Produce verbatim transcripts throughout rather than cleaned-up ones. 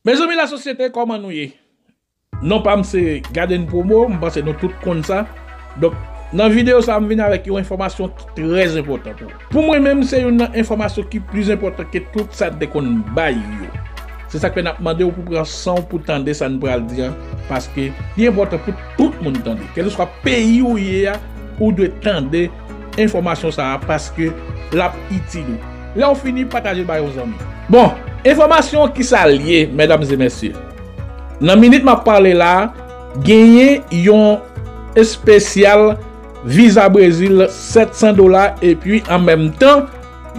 Mezanmi, lasosyete, kòman nou ye? Non pa m se Gaden Promo, m panse nou tout konn sa. Donk, nan videyo sa, m vin avèk yon enfòmasyon ki trè enpòtan pou ou. Pou mwen menm, se youn nan enfòmasyon ki pli enpòtan ke tout sa n te konn bay yo. Se sa k fè n ap mande w pou pran san w pou tande sa n pral di a, paske li enpòtan pou tout moun tande. Kèlkeswa peyi ou ye a, ou dwe tande enfòmasyon sa a, paske l ap itil ou. Lè w fini, pataje l bay yon zanmi. Bon, enfòmasyon ki sa l ye, medam e mesye. Nan minit m ap pale la, genyen yon espesyal viza Brezil sèt san dola, epi an menm tan,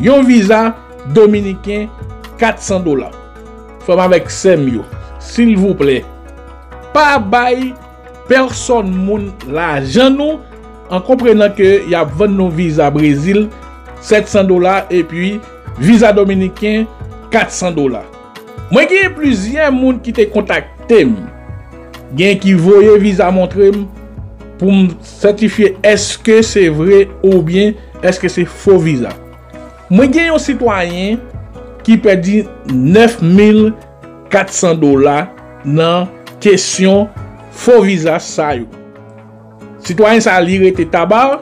yon viza dominiken kat san dola. Frè m avèk sè m yo, silvouplè, pa bay pèsòn moun lajan nou, an konprenan ke y ap vann nou viza Brezil sèt san dola, epi viza dominiken kat san dola. Mwen gen plizyè moun ki te kontakte m. Gen ki voye viza montre m pou m sètifye èske se vre oubyen èske se fo viza. Mwen gen yon sitwayen ki pèdi nèf mil kat san dola nan kesyon fo viza sa yo. Sitwayen sa a, li rete Taba.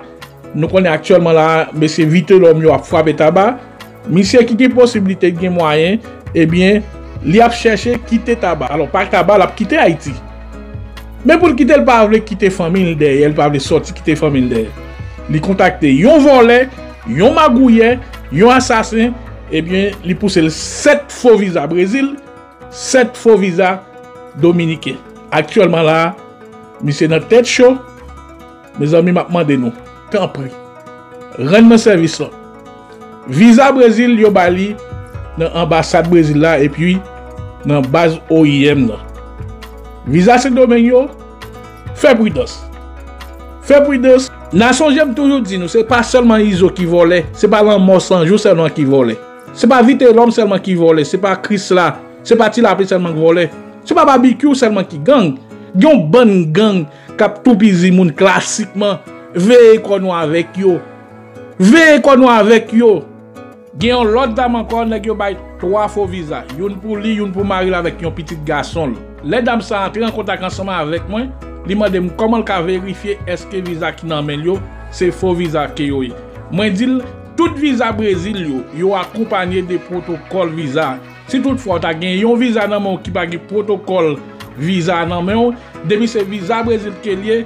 Nou konnen aktyèlman la, mesye Vitelhomme yo ap frape Taba. Misye ki gen posiblite, gen mwayen, ebyen, li ap chèche kite Taba. Alò, pa Taba, l ap kite Ayiti. Men pou l kite, l pa vle kite fanmi l dèyè, l pa vle sòti kite fanmi l dèyè. Li kontakte yon vòlè, yon magouyè, yon asasen, ebyen, li pouse l sèt fo viza Brezil, sèt fo viza dominiken. Aktyèlman la, misye nan tèt cho. Mezanmi, m ap mande nou, tanpri, rann mwen sèvis lan. Viza Brezil, yo ba li nan anbasad Brezil la, epi nan baz O I M nan. Viza Sendomeng yo, fè pridans. Fè pridans. N a sonje m toujou di nou, se pa sèlman Izo ki vòlè, se pa Lanmò San Jou sèlman ki vòlè. Se pa Vitelhomme sèlman ki vòlè, se pa Krisla, se pa Ti Lapli sèlman ki vòlè. Se pa Babikyou sèlman ki gang. Gen yon bann gang k ap toupizi moun klasikman. Veye kò nou avèk yo. Veye kò nou avèk yo. Gen yon lòt dam ankò, nèg yo bay twa fo viza. Youn pou li, youn pou mari l avèk yon pitit gason l. Lè dam sa antre an kontak ansanm avèk mwen, li mande m kòman l ka verifye èske viza ki nan men l yo, se fo viza ke yo ye. Mwen di l, tout viza Brezil yo, yo akonpanye de pwotokòl viza. Si toutfwa w ta gen yon viza nan men w ki pa gen pwotokòl viza nan men w, depi se viza Brezil ke l ye,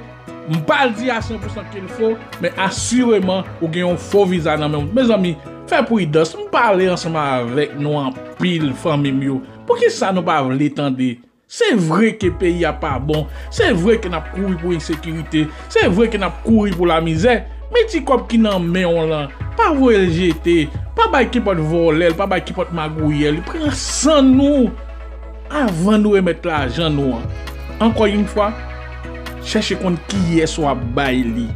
m pa di a san pou san ke l fo, men asireman ou gen yon fo viza nan men w. Mezanmi, fè pridans, m pale ansanm avèk nou anpil, fanmi m yo. Poukisa nou pa vle tande? Se vre ke peyi a pa bon, se vre ke n ap kouri pou ensekirite, se vre ke n ap kouri pou lamizè, men ti kòb ki nan men w lan, pa voye l jete, pa bay kenpòt vòlè l, pa bay kenpòt magouyè l, pran san nou avan nou remèt lajan nou an. Ankò yon fwa, chèche konn kiyès w ap bay li.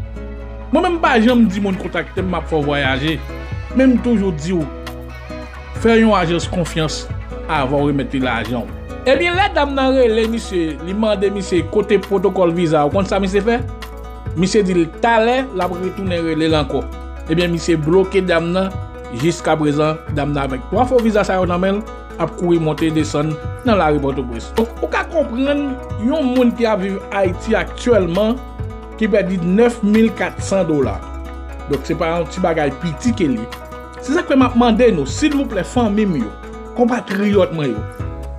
Mwen menm, m pa janm di moun kontakte m, m ap fè w vwayaje, men m toujou di w, fè yon ajans konfyans avan w remèt li lajan w. Ebyen, lè dam nan rele misye, li mande misye kote pwotokòl viza, ou konn sa misye fè? Misye di l talè l ap retounen rele l ankò. Ebyen, misye bloke dam nan jiskaprezan. Dam nan avèk twa fo viza sa yo nan men l ap kouri monte desann nan lari Pòtoprens. Donk, ou ka konprann yon moun ki ap viv Ayiti aktyèlman ki pèdi nèf mil kat san dola. Donk, se pa yon ti bagay piti ke l ye. Se sa k fè m ap mande nou, silvouplè, fanmi m yo, konpatriyòt mwen yo,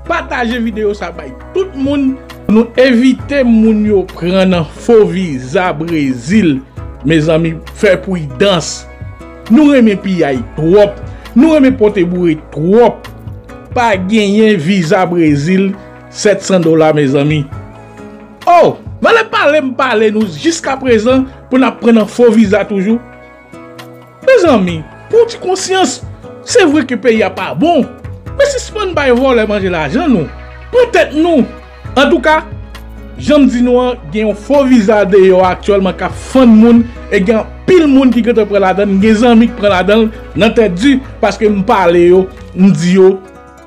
pataje videyo sa bay tout moun. Nou evite moun yo pran nan fo viza Brezil. Mezanmi, fè pridans. Nou renmen piyay twòp. Nou renmen pote boure twòp. Pa genyen viza Brezil sèt san dola, mezanmi. Oh, valè pale m pale nou jiskaprezan pou n ap pran nan fo viza toujou. Mezanmi, pran ti konsyans. Se vre ke peyi a pa bon, men sispann bay vòlè manje lajan nou. Pran tèt nou. Antouka, jan m di nou an, gen yon fo viza deyò aktyèlman k ap fann moun, e gen anpil moun ki gentan pran ladan l, gen zanmi k pran ladan l nan tèt di, paske m pale yo, m di yo,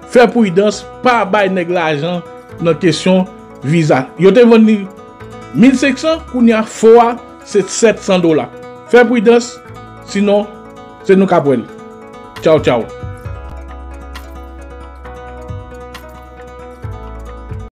fè pridans, pa bay nèg lajan nan kesyon viza. Yo te vann li mil senk san, kounye a fo a se sèt san dola. Fè pridans, sinon se nou k ap wè l. Tchaw, tchaw.